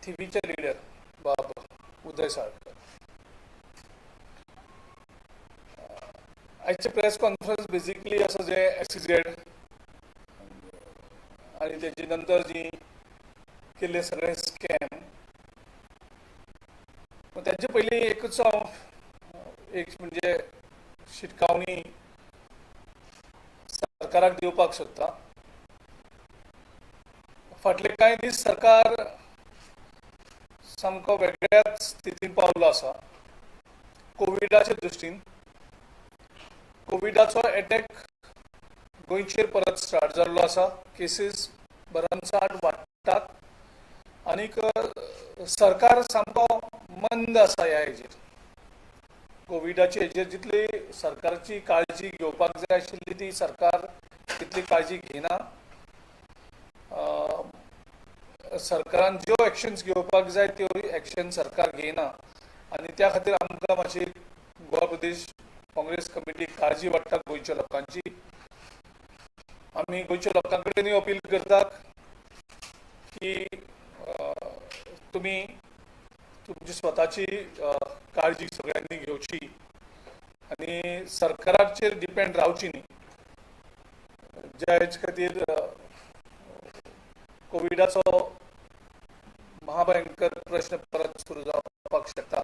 थिवीचे leader बाब उदय साळकर. आयचे press conference basically आसा जे एसईझेड आनी तेजे नंतर जी केल्ले सगळे स्कॅम, ताजे पयलीं एकूच हांव एक म्हणजे शिटकावणी सरकाराक दिवपाक सोदता. फाटले कांय दीस सरकार सामको वेगळ्याच स्थितीन पावलो आसा. कोविडाच्या दृश्टीन कोविडाचो एटॅक गोंयचेर परत स्टार्ट जाल्लो आसा. केसीस भरमसाठ वाडटात आनीक सरकार सामको मंद आसा ह्या हेजेर. कोविडाचे हेजेर जितली सरकारची काळजी घेवपाक जाय आशिल्ली ती सरकार तितली काळजी घेना. सरकारान ज्यो एक्शन्स घेवपाक जाय त्यो एक्शन सरकार घेयना आनी त्या खातीर आमकां मातशी गोवा प्रदेश काँग्रेस कमिटी काळजी वाडटा गोंयच्या लोकांची. आमी गोंयच्या लोकां कडेनूय अपील करतात की तुमी तुमची स्वताची काळजी सगळ्यांनी घेवची आनी सरकाराचेर डिपेंड रावची न्ही. ज्या हेजे खातीर कोविडाचो महाभयंकर प्रश्न परत सुरू जावपाक शकता.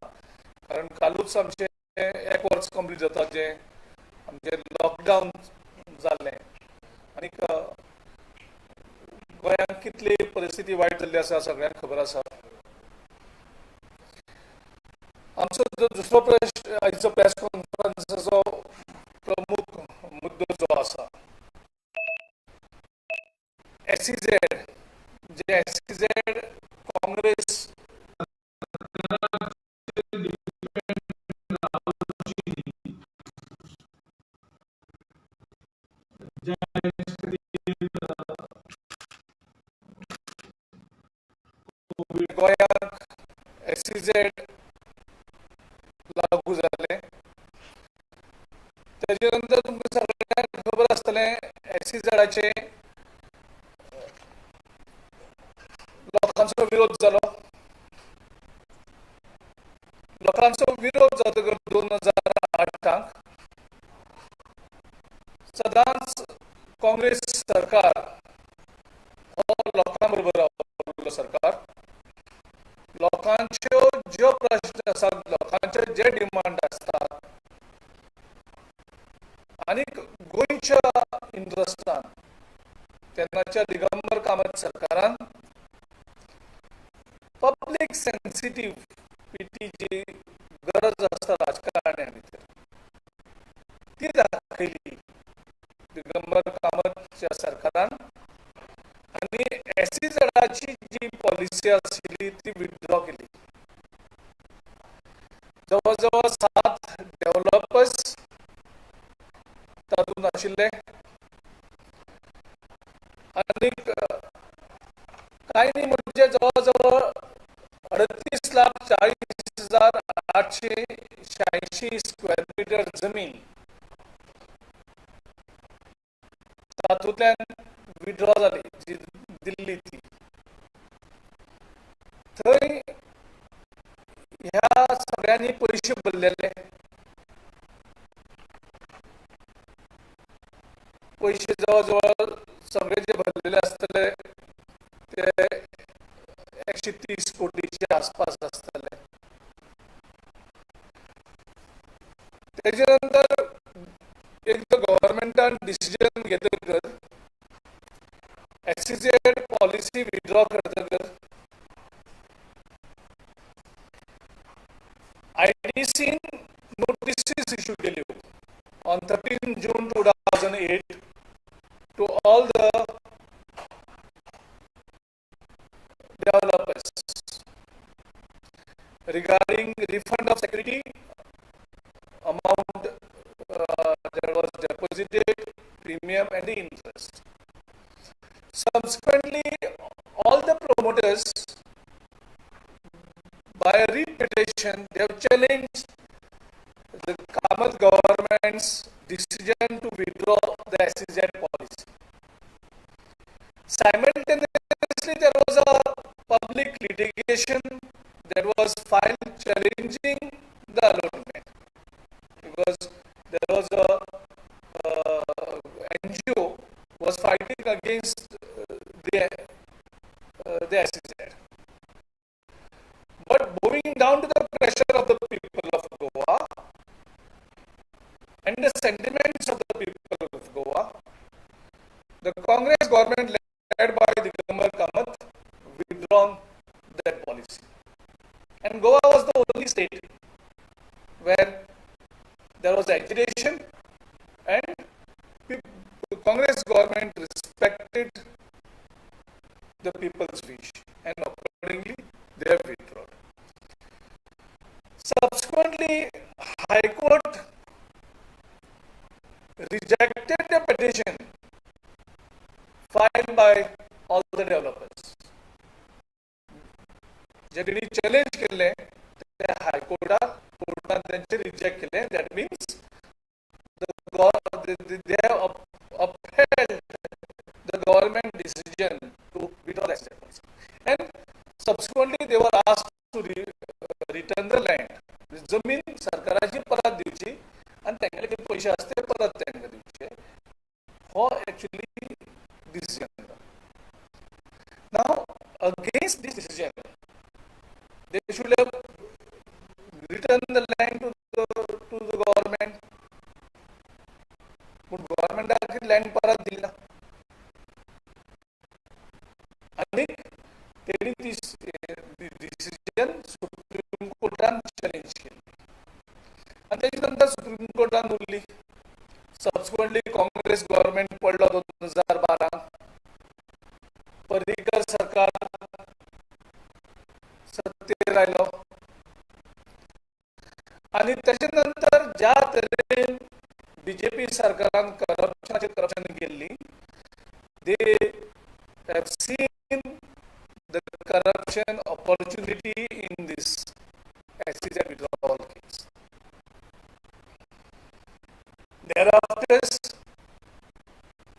कारण कालूच आमचें एक वर्स कंप्लीट जाता जें आमचें लॉकडावन जाल्लें आनीक गोंयांत कितली परिस्थिती वायट जाल्ली आसा सगळ्यांक खबर आसा. आमचो जो दुसरो प्रश्न आयचो प्रेस कॉन्फरन्साचो प्रमुख मुद्दो जो आसा एसईझेड, जे एसईझेड काँग्रेस गोंयांत एसईझेड लागू जालें. तेजे नंतर तुमकां सगळ्यांक खबर आसतलें एसईझेडाचे लोकांचो विरोध जालो. लोकांचो विरोध जातकर 2008 सदांच काँग्रेस सरकार हो लोकां बरोबर रावल्लो सरकार. लोकांच्यो ज्यो प्रश्न आसात, लोकांचे जे डिमांड आसतात आनी गोंयच्या इंट्रस्टान तेन्नाच्या दिगंबर कामत सरकारान पब्लीक सेन्सिटिविटी जी गरज आसता राजकारण्या भितर ती दाखयली दिगंबर कामतच्या सरकारान आनी एसईझेडाची जी पॉलिसी आशिल्ली ती विथड्रॉ केली. जवळ जवळ 7 डेव्हलपर्स तातूंत आशिल्ले आनी कांय न्ही म्हणजे जवळ जवळ 38,40,886 स्क्वेअर मिटर जमीन तातूंतल्यान विड्रॉ जाली जी दिल्ली ती. थंय ह्या सगळ्यांनी पयशे भरलेले, पयशे जवळ जवळ सगळे जे भरलेले आसतले ते 130 कोटीच्या आसपास आसतले. तेजे नंतर एकदां गव्हर्मेंटान डिसिजन घेतकर एसईझेड पॉलिसी विड्रॉ करतकर आयडीसीन नोटिसीस इश्यू केल्यो on 13 June 2008 to all the developers regarding refund of security amount that was deposited, premium and the interest. Subsequently, all the promoters by a writ petition, they have challenged the Kamath government's decision to withdraw the SEZ policy. Simultaneously, there was a public litigation agitation that was filed challenging the allotment, because there was a NGO was fighting against the SEZ. But bowing down to the pressure of the people of Goa and the sentiments of the people of Goa, the Congress government led by Digambar Kamath withdrawn that policy. And Goa was the only state where there was agitation and the Congress government respected the people's wish and accordingly they have withdrawn. Subsequently, High Court rejected the petition filed by all the developers. जे तेणी challenge केल्लें ते हायकोर्टाक कोर्टान तेंचे reject केलें. That means they have upheld the government decision to withdraw the policy. And subsequently they were asked to return the land. जमीन सरकाराची परत दिवची आनी तेंगेले कितें पयशे आसा ते परत तांकां दिवचे, हो actually decision. Now against this decision, they should have returned the land to the government. पूण गव्हर्मेंटाक लँड परत दिली ना आनी तेणी ती डिसिजन सुप्रीम कोर्टान चॅलेंज केली आनी तेजे नंतर सुप्रीम कोर्टान उरली. सबसिक्वंटली काँग्रेस गव्हर्मेंट पडलो 2012. पर्रीकर सरकार सत्तेर आयलो आनी तेजे नंतर ज्या तरेन बीजेपी सरकारान करप्शनाचेर करप्शन केल्ली, they have seen the corruption opportunity in this SEZ withdrawal case. Thereafter,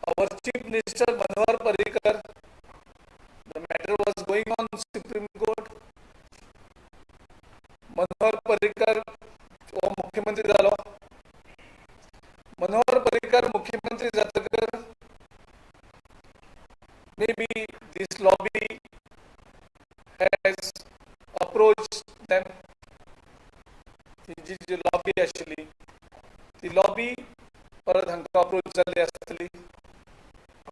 our Chief Minister Manohar Parrikar, the matter was going on Supreme Court. Manohar Parrikar हो मुख्यमंत्री जालो. मनोहर पर्रीकर मुख्यमंत्री जातकर maybe this lobby has approached them. ती जी जी lobby आशिल्ली ती lobby परत हांकां अप्रोच जाल्ली आसतली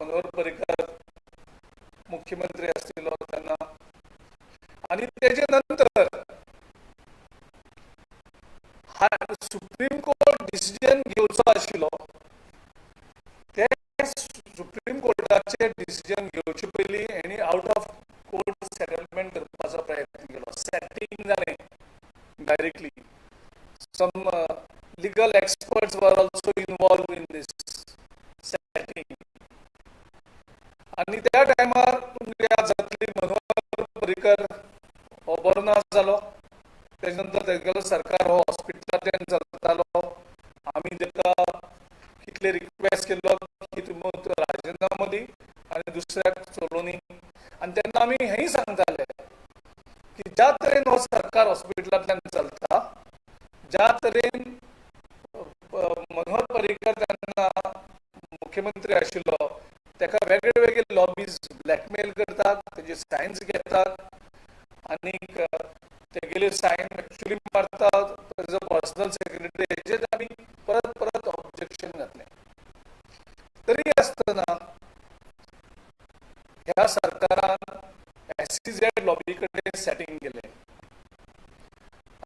मनोहर पर्रीकर मुख्यमंत्री आसतलो तेन्ना. आनी तेजे नंतर सुप्रीम कोर्ट डिसिजन घेवचो आशिल्लो, ते सुप्रीम कोर्टाचे डिसिजन घेवचे पयलीं हेणी आउट ऑफ कोर्ट सेटलमेंट करपाचो प्रयत्न केलो. सेटिंग जालें directly. Some legal experts were also involved in this setting. आनी त्या टायमार तुमकां याद जातली, मनोहर पर्रीकर हो बरो ना जालो. तेजे नंतर तेगेलो सरकार हो हॉस्पिटलांतल्यान चलतालो. आमी ताका कितले रिक्वेस्ट केल्लो की तुमी राजिनामो दी आनी दुसऱ्याक चलोवनी. आनी तेन्ना आमी हेंय सांगताले की ज्या तरेन हो सरकार हॉस्पिटलांतल्यान चलता, ज्या तरेन मनोहर पर्रीकर तेन्ना मुख्यमंत्री आशिल्लो, ताका वेगळे वेगळे लॉबीज ब्लॅकमेल करतात, तेजे सायन्स घेतात आनीक तेगेले सायन एक्चुली मारतात तेजो पर्सनल सेक्रेटरी. हेजेर आमी परत परत ऑब्जेक्शन घातलें. तरी आसतना ह्या सरकारान एसईझेड लॉबी कडेन सेटिंग केलें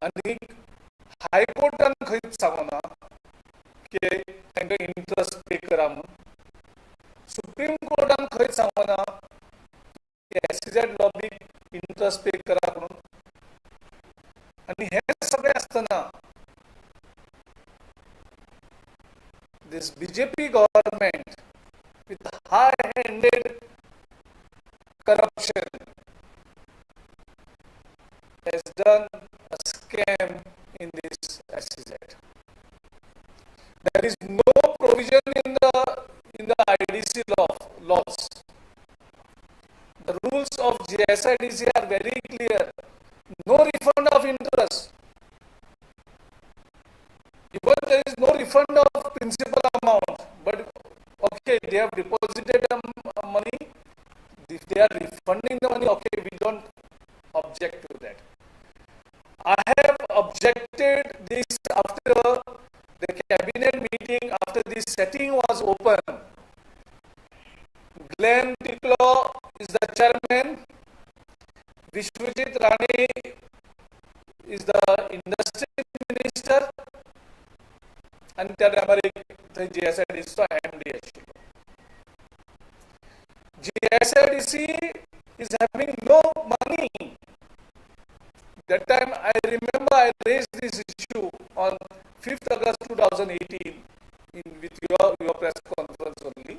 आनी हायकोर्टान खंयच सांगूना की तांकां इंट्रस्ट पे करा म्हणून. सुप्रीम कोर्टान खंयच सांगूना की एसईझेड लॉबीक इंट्रस्ट पे करा म्हणून. आनी हें सगळें आसतना this BJP government with high-handed corruption has done a scam in this SEZ. There is no provision in the IDC laws. The rules of GSIDC are very clear. refund of principal amount, but okay, they have deposited the money. If they are refunding the money, okay, we don't object to that. I have objected this after the cabinet meeting, after this setting was open. Glenn Ticlo is the chairman, Vishwajit Rane is the industry minister, आनी त्या टायमार एक थंय जीएसआयडीसीचो MD आशिल्लो. GSIDC is having no money. That time I remember I raised this issue on 5th August 2018 with your press conference only,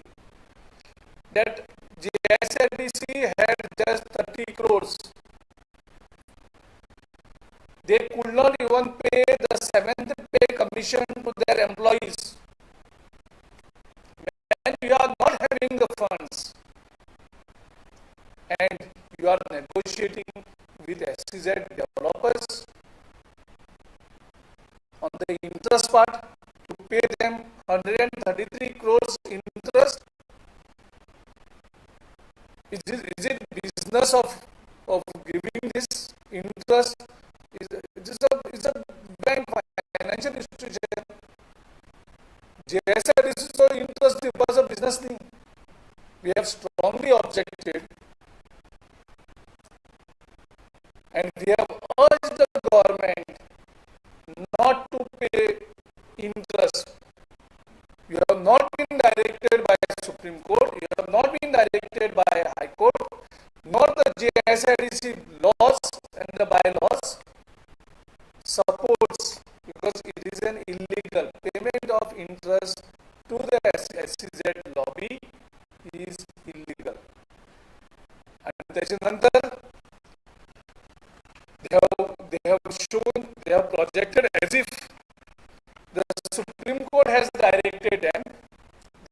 that GSIDC had just 30 crores. They could not even pay the 7th pay commission to their employees. When you are not having the funds and you are negotiating with SEZ developers on the interest part to pay them 133 crores interest, is it business of giving this interest? It's a bank, financial institution. GSIDC so interest दिवपाचो business न्ही. We have strongly objected and we have urged the government not to pay interest. You have not been directed by Supreme Court, you have not been directed by High Court, nor the GSIDC laws and the bylaws supports, because it is an illegal payment of interest to the SEZ lobby is illegal. And त्याच्यानंतर they have shown, they have projected as if the Supreme Court has directed them.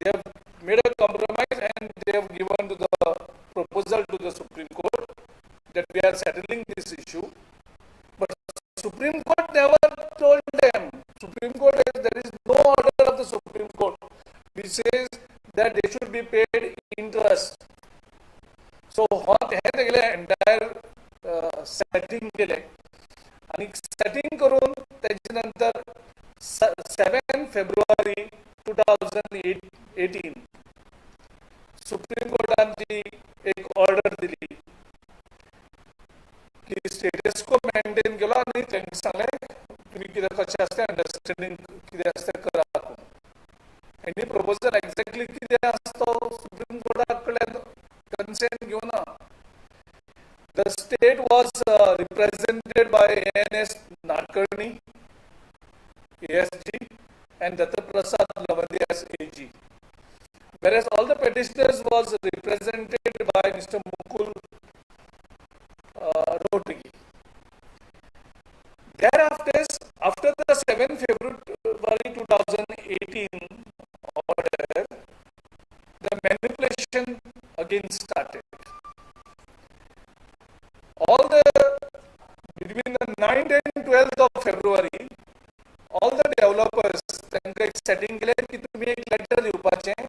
They have made a compromise and they have given to the proposal to the Supreme Court that we are settling this issue. But Supreme Court never told them. Supreme Court, there is no order of the Supreme Court which says that they should be paid interest. So हे तेगेले entire setting केले आणि setting करून त्याच्या नंतर 7 February 2018 supreme कोर्टान ती एक order दिली की स्टेटस को मेंटेन केलो आनी तांकां सांगलें तुमी कितें कशें आसता अंडरस्टँडींग कितें आसता करा. आनी प्रपोजल एक्झॅक्टली कितें आसता तो सुप्रीम कोर्टा कडल्यान कन्सेंट घेवना. The state was represented by ANS Nadkarni, ASG, and Datta Prasad Lavandi as AG. Whereas all the petitioners was represented by Mr. Mukul Rohatgi. Thereafter, after the 7th February 2018 order, the manipulation again started. All the between the 9th and 12th of February, all the developers तांकां एक setting केलें की तुमी एक letter दिवपाचें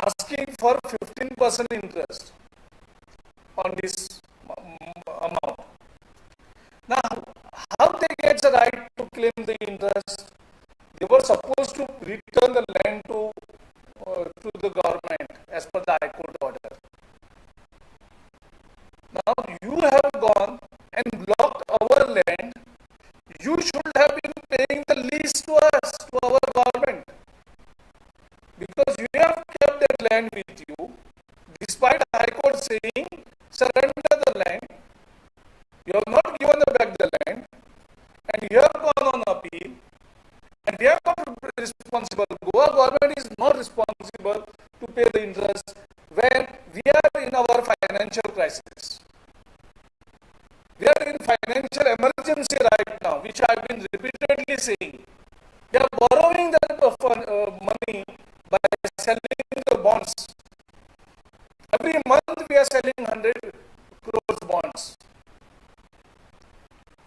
asking for 15% interest on this amount. Now, how they get the right to claim the interest? They were supposed to return the land to the government as per the High Court order. Now you have gone and blocked our land. You should have been paying the lease to us, to our government, because you have kept that land with you, despite the High Court saying surrender the land. You have not given back the land, and you have gone on appeal, and we are not responsible. Goa government is not responsible to pay the interest when we are in our financial crisis. We are in financial emergency right now, which I have been repeatedly saying. We are borrowing the money by selling the bonds. Every month we are selling 100 crores bonds.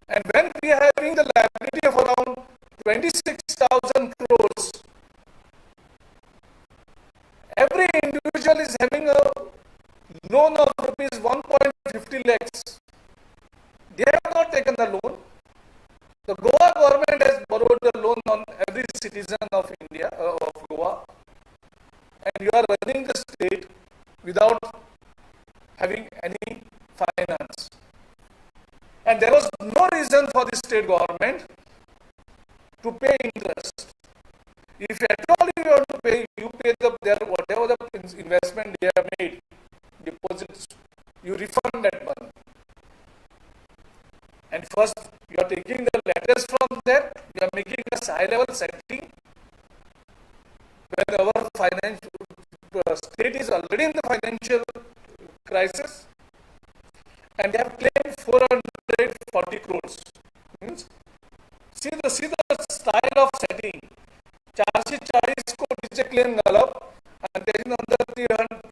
And when we are having the liability of around 26,000 loan of rupees 1.50 lakhs. They have not taken the loan. The Goa government has borrowed the loan on every citizen of India, of Goa, and you are running the state without having any finance. And there was no reason for the state government to pay interest. If at all you want to pay, you pay their whatever the investment they have made, deposits, you refund that money. And first, you are taking the letters from there, you are making a high level setting when our financial state is already in the financial crisis, and they have claimed 440 crores. Means, see the style of setting. 440 कोटीचे claim घालप आणि त्याच्या नंतर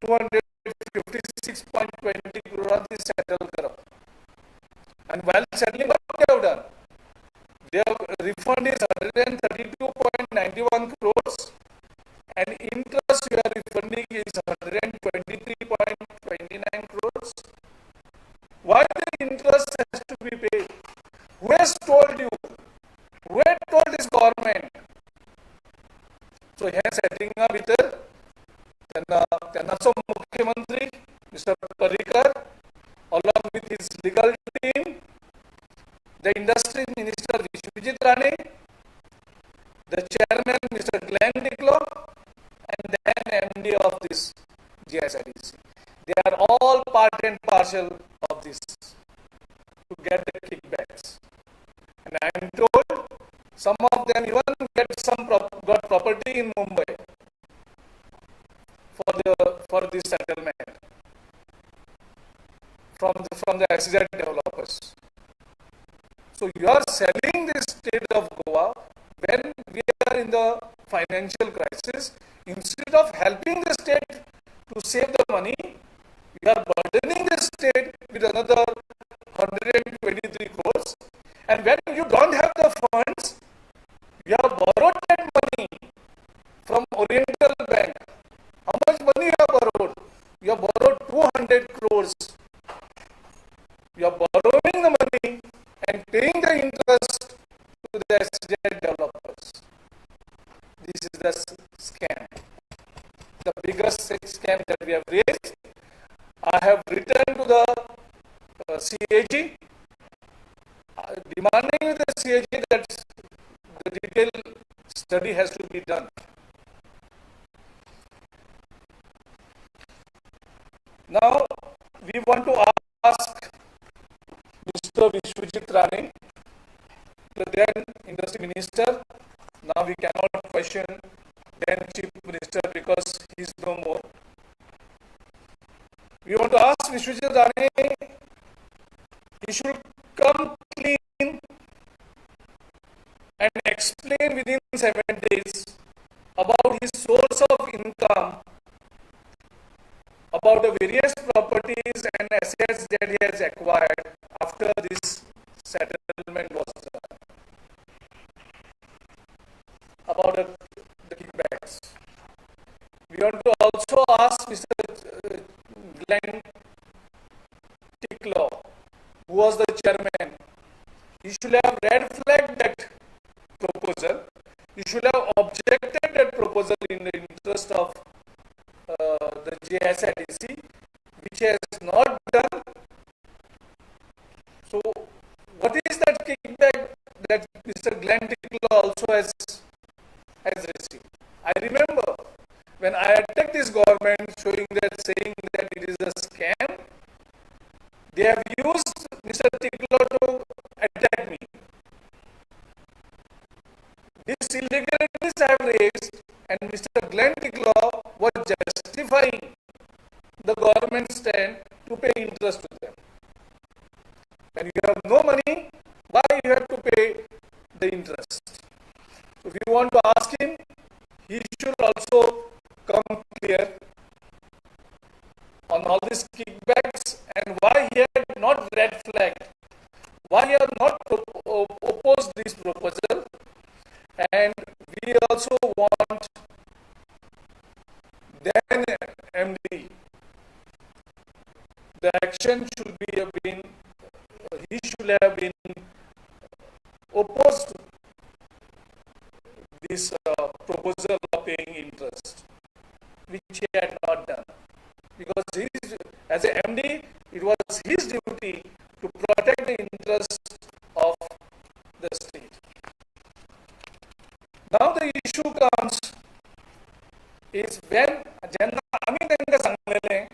256.20 करोडांत ती settle करप. And while settling, what they have done? Their refund is 132.91 crores and interest you are refunding is 123.29 crores. Why the interest has to be paid? Who has told you? Who has told this government? So ह्या सेटिंगा भितर तेन्नाचो मुख्यमंत्री mister Parrikar along with his legal team, the industry minister Vishwajit Rane, the chairman Mr. Glenn Ticlo, and then MD of this GSIDC. They are all part and parcel of this to get the kickbacks. And I am told some of them even get some got property in Mumbai for this settlement from the SEZ developers. So you are selling the state of Goa when we are in the financial crisis. Instead of helping the state to save the money, you are burdening the state with another 123 crores. And when you don't have the funds, you have borrowed that money from Oriental Bank. How much money you have borrowed? You have borrowed 200 crores. You are borrowing the money and paying the interest to the SEZ developers. This is the scam, the biggest scam that we have raised. I have written to the CAG, demanding the CAG that the detailed study has to be done. Now, we want to ask Mr. Vishwajit Rane, the then industry minister. Now we cannot question then chief minister because he is no more. We want to ask Vishwajit Rane, he should come clean and explain within 7 days about his source of income, about the various properties and assets that he has acquired after this settlement was done, about the kickbacks. We want to also ask Mr. Glenn Ticlo, who was the chairman. He should have red flagged that proposal. He should have objected that proposal in the interest of the GSIDC, which has not done. So, what is that kickback that Mr. Glenn Ticlo also has received? I remember when I attacked this government, saying that it is a scam, they have used Mr. Ticlo to attack me. These illegalities I have raised, and Mr. Glenn Ticlo was justifying the government stand to pay interest to them. When you have no money, why you have to pay the interest? So if you want to ask him, he should also come clear on all these kickbacks and why he had not red flagged, why he had not opposed this proposal. And we also want then MD, proposal of paying interest, which he had not done. Because he, as a MD, it was his duty to protect the interest of the state. Now the issue comes is when जेन्ना आमी तांकां सांगलेलें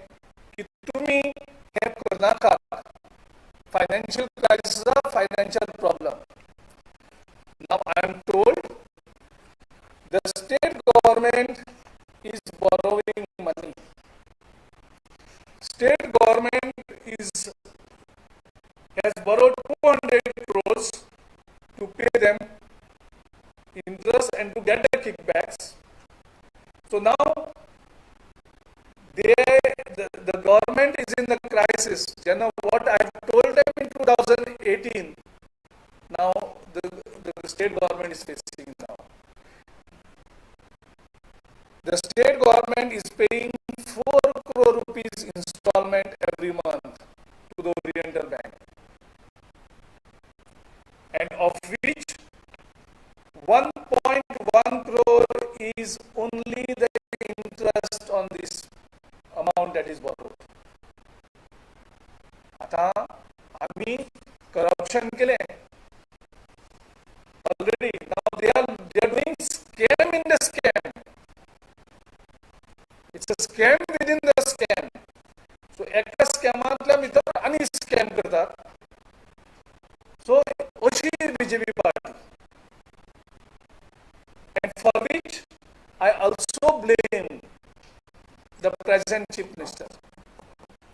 की तुमी हें करनाकात, financial crisis, financial problem. Now I am told the state government is borrowing money. State government is has borrowed 200 crores to pay them interest and to get the kickbacks. So now the government is in the crisis. You know what I told them in 2018, now the state government is facing now. The state government is paying 4 crore rupees installment every month to the Oriental Bank, and of which 1.1 crore is only the interest on this amount that is borrowed. आता आम्ही corruption केले already. Now they are doing scam in the scam. It's a scam within the scam. So एका स्कॅमांतल्या भितर आनी scam करतात. So अशी BJP party, and for which I also blame the present Chief Minister.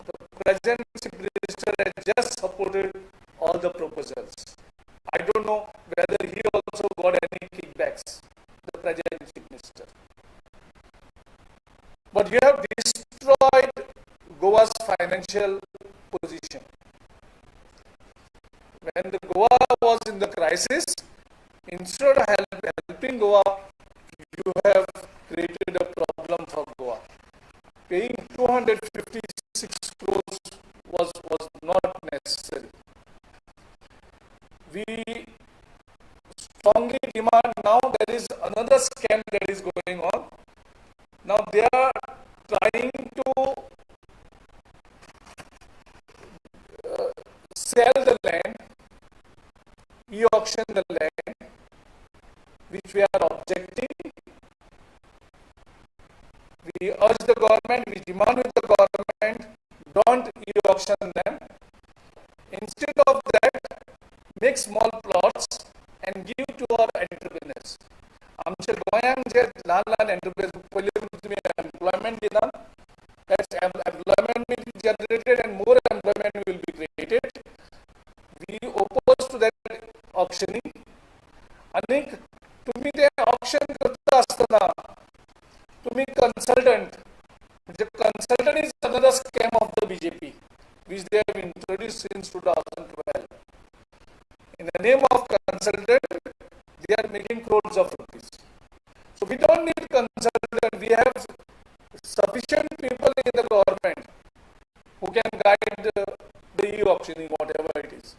The present Chief Minister has just supported all the proposals. I don't know whether he also got any kickbacks, the present Chief Minister. But you have destroyed Goa's financial position. When the Goa was in the crisis, instead of helping Goa, you have created a problem for Goa. Paying 256 crores was not necessary. We strongly demand. Now there is another scam that is going on. Now they are trying to sell the land, e-auction the land, which we are objecting. We urge the government, we demand with the government, don't e-auction them. Instead of that, make small plots and give to our entrepreneurs. आमच्या गोंयांत जे ल्हान ल्हान entrepreneurs, पयलीं तुमी employment दिना, that's employment will be generated and more employment will be created. We oppose to that auctioning. आनीक तुमी ते ऑक्शन करता आसतना तुमी कन्सल्टंट, म्हणजे consultant is another scam of the BJP which they have introduced since 2012. In the name of consultant, they are making crores of rupees. So we don't need consultant. We have sufficient people in the government who can guide the e-auctioning, whatever it is.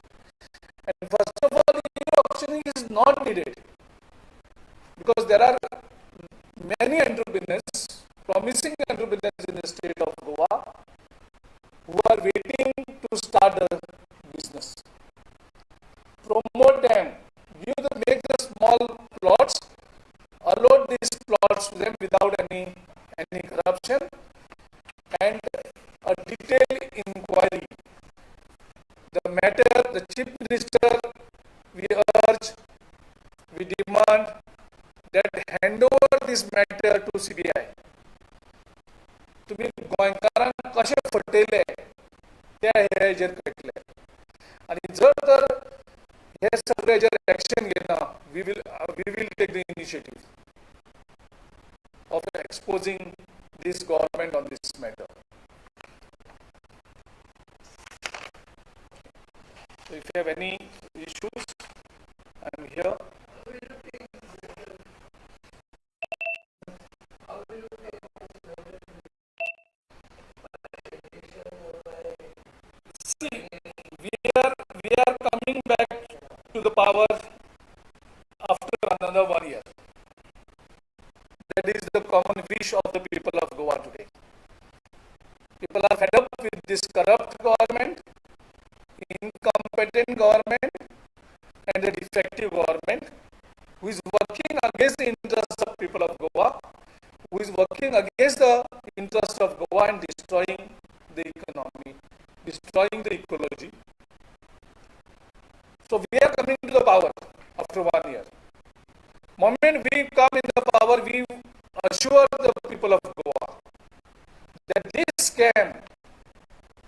And first of all, e-auctioning is not needed because there are many entrepreneurs, promising entrepreneurs in the state of Goa who are waiting to start a business. Promote them, make the small plots, allot these plots to them without any corruption, and a detailed inquiry. The matter, the Chief Minister, we urge, we demand that hand over this matter to CBI. तुम्ही गोंयकारांक कशें फटयले ते हे हेजेर कळटले. आनी जर तर हे सगळे हेजेर एक्शन घेना, we will take the initiative of exposing this government on this matter. So if you have any issues, I am here. See, we are coming back to the power after another 1 year. That is the common wish of the people of Goa today. People are fed up with this corrupt government, incompetent government and a defective government who is working against the interests of people of Goa, who is working against the interest of Goa and destroying the economy, destroying the ecology. So we are coming to the power after 1 year. Moment we come in the power, we assure the people of Goa that this scam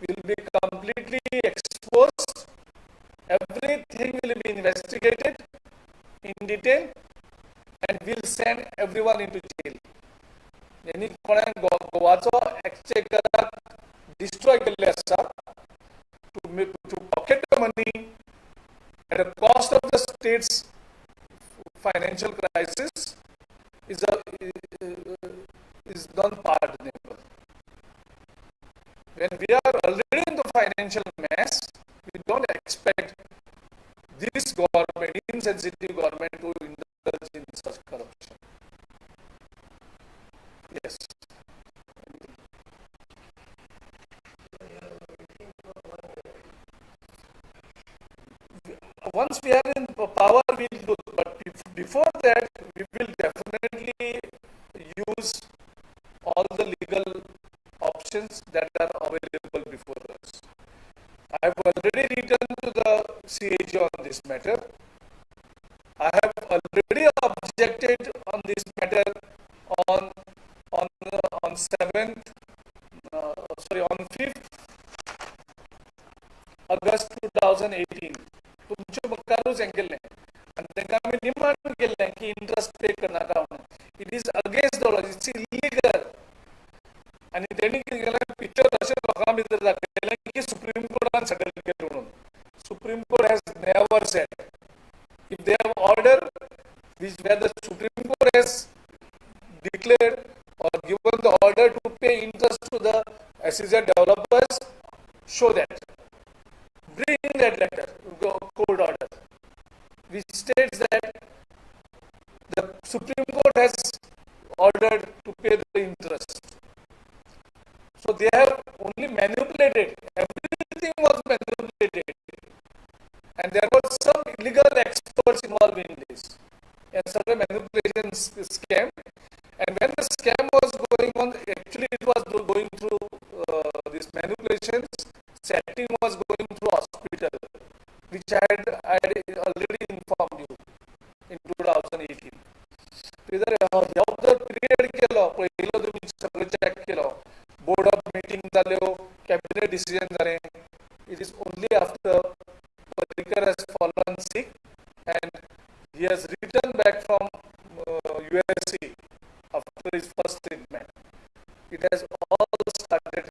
will be completely exposed, everything will be investigated in detail and we'll send everyone into jail. यांनी कोणा गोवाचो एक्सचेकराक destroy केल्ले आसा to pocket the money at the cost of the state's financial crisis is non-pardonable. When we are already in the financial mess, we don't expect this government, insensitive government, to indulge in such corruption. Yes. Once we are in power, we will do, but before that, we will definitely use all the legal options that are available before us. I have already written to the CAG on this matter. I have already objected on this matter on 5th August 2018. तुमचे मुखारूच हें केल्लें आनी तांकां आमी demand केल्लें की interest pay करनाका म्हणून. It is against the law, it's illegal. आनी तेणी कितें केलें, पिक्चर अशें लोकां भितर दाखयलें की सुप्रीम कोर्टान सेटल केलें म्हणून. Supreme Court has never said. If they have order which where the Supreme Court has declared or given the order to pay interest to the SEZ developers, show that. Bring that letter, court order, which states that the Supreme Court has ordered to pay the interest. So they have only manipulated, everything was manipulated, and there were some illegal experts involved in this. And certain manipulation scam, and when the scam was going on, actually it was going through these manipulations, setting was going through hospital, which I had already informed you in 2018. हो जर period केलो पळयलो तुमी सगळें check केलो, board of meeting जाल्यो, cabinet decision जालें. It is only after Parrikar has fallen sick and he has returned back from USA after his first treatment. It has all started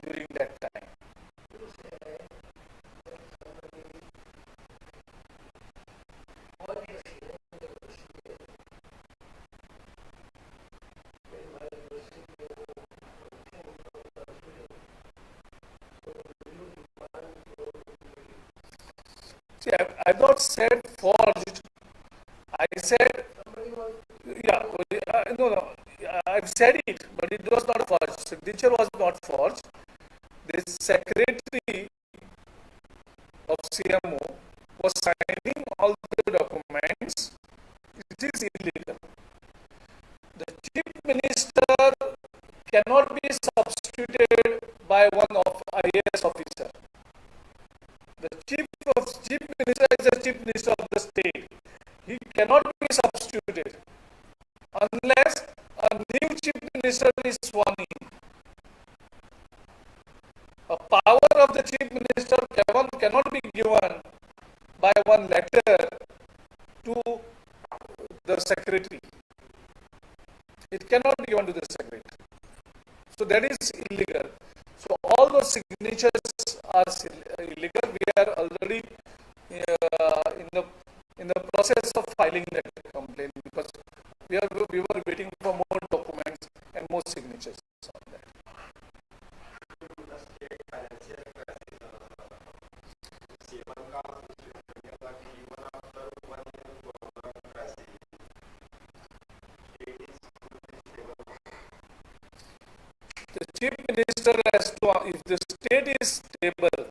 during that time. See, I've not said forged. I said, yeah, no, I've said it, but it was not forged. Signature was not forged. The secretary of CMO was signing all the documents. It is illegal. The chief minister cannot be substituted by one of IAS officer. The chief minister is the chief minister of the state. He cannot be substituted unless a new chief minister is sworn in. A power of the chief minister cannot be given by one letter to the secretary. It cannot be given to the secretary. So that is illegal. So all those signatures are illegal. We are already in the process of filing that complaint because we were waiting for more documents and more signatures on that. Minister has to, if the state is stable,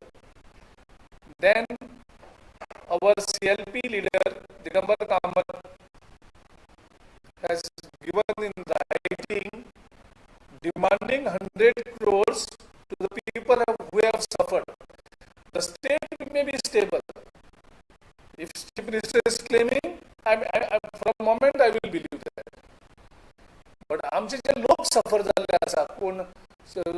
then our CLP leader Digambar Kamat has given in writing demanding 100 crores to the people who have suffered. The state may be stable. If Chief Minister is claiming, I for a moment I will believe that. But आमचे जे लोक सफर जाल्ले आसा, कोण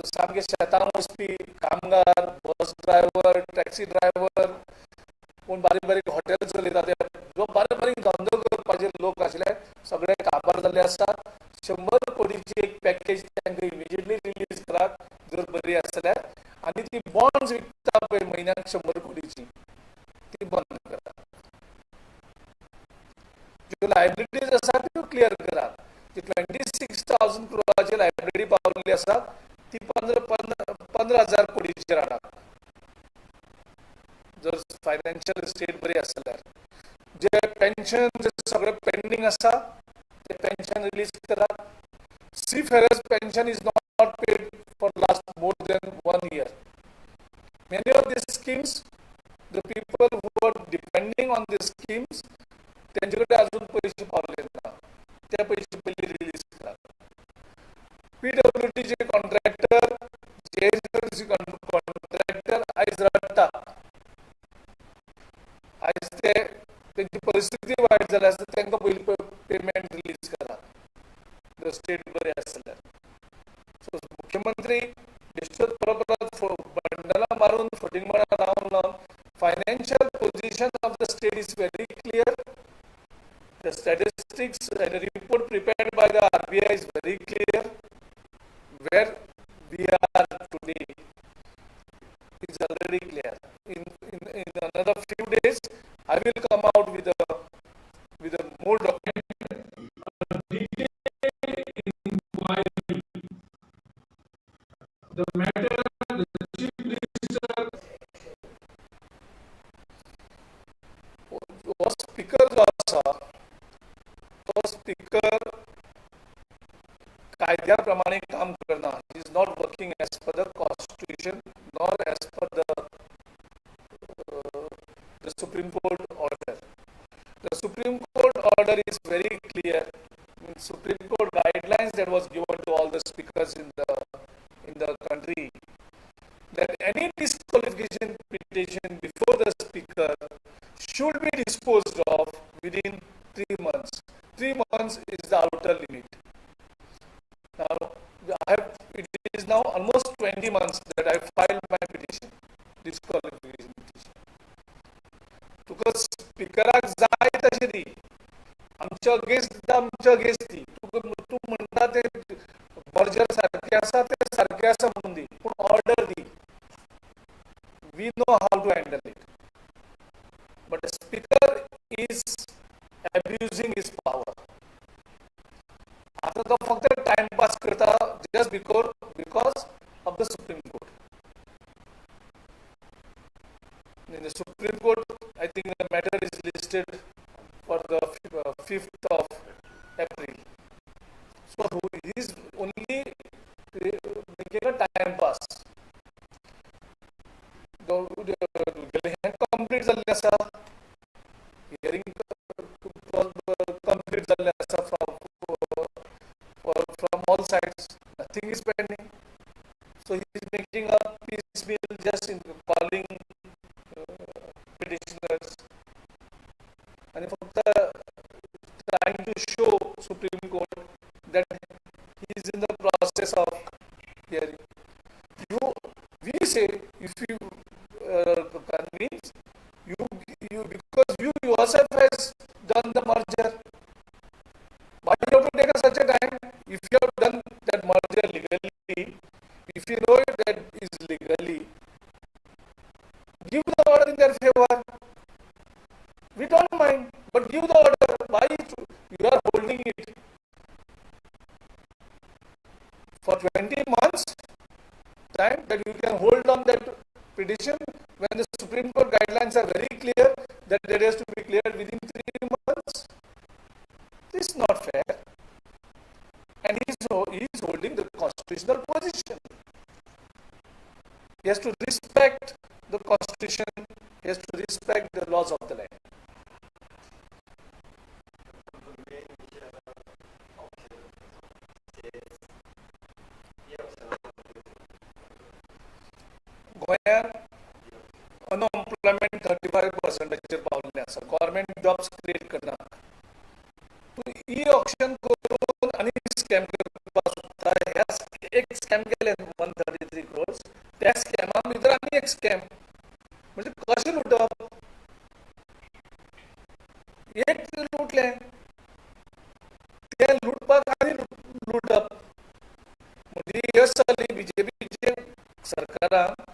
सामके शेतां वचपी कामगार, bus driver, taxi driver, कोण बारीक बारीक हॉटेल चलयता, ते जो बारीक बारीक धंदो करपाचे लोक आशिल्ले सगळे काबार जाल्ले आसा. 100 कोटीची एक पॅकेज तांकां इमिजिएटली रिलीज करात जर बरी आसा जाल्यार, आनी ती बॉन्ड्स विकता पळय म्हयन्याक 100 कोटीची, ती बंद करात. ज्यो लायबिलिटीज आसा त्यो क्लियर करात. ती 26,000 क्रोराची लायबिलिटी पावल्ली आसा ती 15,000 कोटीचेर हाडात जर फायनान्शियल स्टेट बरी आसा जाल्यार. जे पेन्शन जे सगळे पेंडींग आसा ते पेन्शन रिलीज करात. Seafarers pension is not paid for last more than 1 year. Many of these schemes, the people who are depending on these schemes, तेंचे कडेन अजून पयशे पावले ना, ते पयशे पयलीं रिलीज करात. पीडब्ल्यूडीचे कॉन्ट्रॅक्टर, जीएसआरसी कॉन्ट्रॅक्टर आयज रडटा. आयज ते तेंची परिस्थिती वायट जाल्या आसता, तांकां पयलीं पेमेंट रिलीज करात जर स्टेट बरी आसा जाल्यार. सो मुख्यमंत्री बेश्टोच परत परत बंडलां मारून फटींगपणां लावन लावन financial position of the state is very clear. The statistics and the report prepared by the RBI is very clear. Where we are today is already clear. In another few days, I will come out with a more document. A detailed inquiry. The matter, the Chief Minister हो speaker जो आसा तो speaker कायद्या प्रमाणे काम करना. He is not working as per the constitution nor as per the Supreme Court order. The Supreme Court order is very clear. In Supreme Court guidelines that was given to all the speakers in the country, that any disqualification petition before the speaker should be disposed of within 3 months. 3 months is the outer limit. Now, it is now almost 20 months that I filed my petition, disqualification petition. तुका स्पीकराक जाय तशें दी, आमच्या against दिता, आमच्या against दी. तुका तूं म्हणटा तें मर्जर सारकें आसा तें सारकें आसा म्हणून दी, पूण order the. We know how to handle it. But the speaker is abusing his power. आतां तो फक्त टायम पास करता just because of the Supreme Court. In the Supreme Court, I think the matter is listed for the 5th of April. So he is only making a time pass. हें complete जाल्लें आसा, hearing complete जाल्लें आसा from all sides, nothing is pending. So he is making a piecemeal just in calling petitioners आनी फक्त trying to show Supreme Court that he is in the process of hearing. We say if you convince you because you yourself has done the merger. Why you have to take such a time? If you have done that merger legally, if you know it that is legally, give the order in their favor. We don't mind, but give the order. Why you are holding it for 20 months time that you can hold on that petition when the Supreme Court guidelines are very clear that it has to be cleared within 3 months? This is not fair. And he is holding the constitutional position. He has to respect the constitution, he has to respect the laws of the land. गोंयांत unemployment 35% पावल्लें आसा. Government jobs create करना. तूं e auction करून आनी scam करपाक सोदता. ह्या एक स्कॅम केले 133 crores, त्या स्कॅमा भितर आनी एक स्कॅम. म्हणजे कशें लुटप? एक लुटलें, तें लुटपाक आनी लुटप. म्हणजे यश जाली बीजेपीचे सरकारान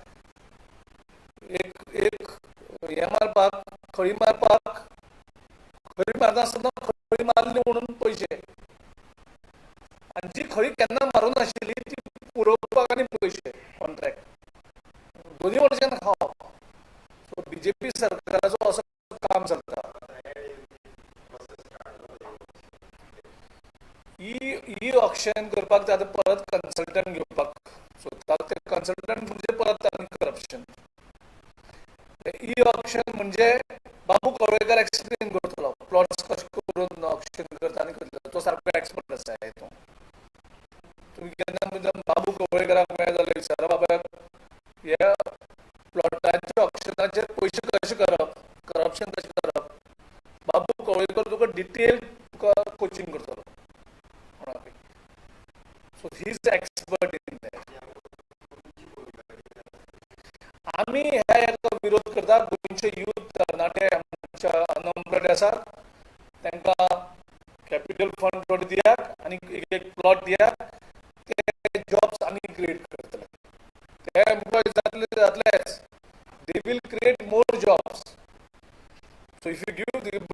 एक एक हें मारपाक, खळी मारपाक, खळी मारनासतना खळी मारली म्हणून पयशे, आनी जी खळी केन्ना मारूंक नाशिल्ली ती पुरोवपाक आनी पयशे कॉन्ट्रॅक्ट, दोनी वटेच्यान खावप. सो बीजेपी सरकाराचो असो काम चलता. ई ऑक्शन करपाक ते आतां परत कन्सल्टंट घेवपाक सोदतात. ते कन्सल्टंट म्हणजे परत आनी करप्शन. ई ऑक्शन म्हणजे बाबू कवळेकर एक्सप्लेन करतलो प्लॉट्स कशें करून ऑक्शन करता आनी करतलो. तो सारको एक्सपर्ट आसा हितून. तुमी केन्ना बाबू कवळेकराक मेळ्ळें जाल्यार विचारा, बाबा ह्या प्लॉटाच्या ऑक्शनाचेर पयशे कशे करप, करप्शन कशें करप. बाबू कवळेकर तुका डिटेल तुका कोचिंग करतलो कोणाकय. So he is expert in that. आमी ह्या हेका विरोध करता. गोंयचे यूथ तरणाटे आमच्या अनएम्प्लॉयड आसात, तांकां कॅपिटल फंड थोडे दियात आनी एक एक प्लॉट दियात, ते जॉब्स आनी क्रिएट करतले. ते एम्प्लॉय जातले जातलेच, they will create more jobs. So if you give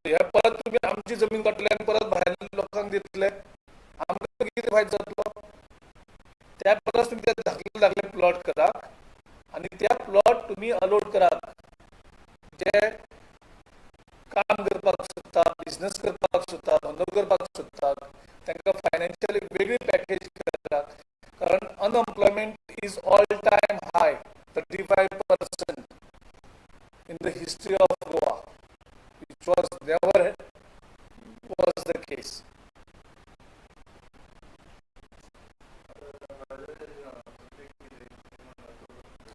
हे परत तुमी आमची जमीन काडटले आनी परत भायल्या लोकांक दितले, आमकां कितें फायदो जातलो? त्या परस तुमी ते धाकले धाकले प्लॉट करात आनी त्या प्लॉट तुमी अलोट करात जे काम करपाक सोदता, बिजनस करपाक सोदता, धंदो करपाक सोदता, तांकां फायनान्शियल एक वेगळी पॅकेज करात. कारण unemployment is all time high, 35% in the history of Goa, which was never was the case.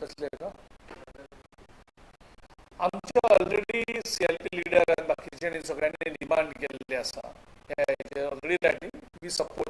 कसले का आमचे ऑलरेडी CLP leader आनी बाकीच्यांनी सगळ्यांनी डिमांड केल्ली आसा. Already writing, we support.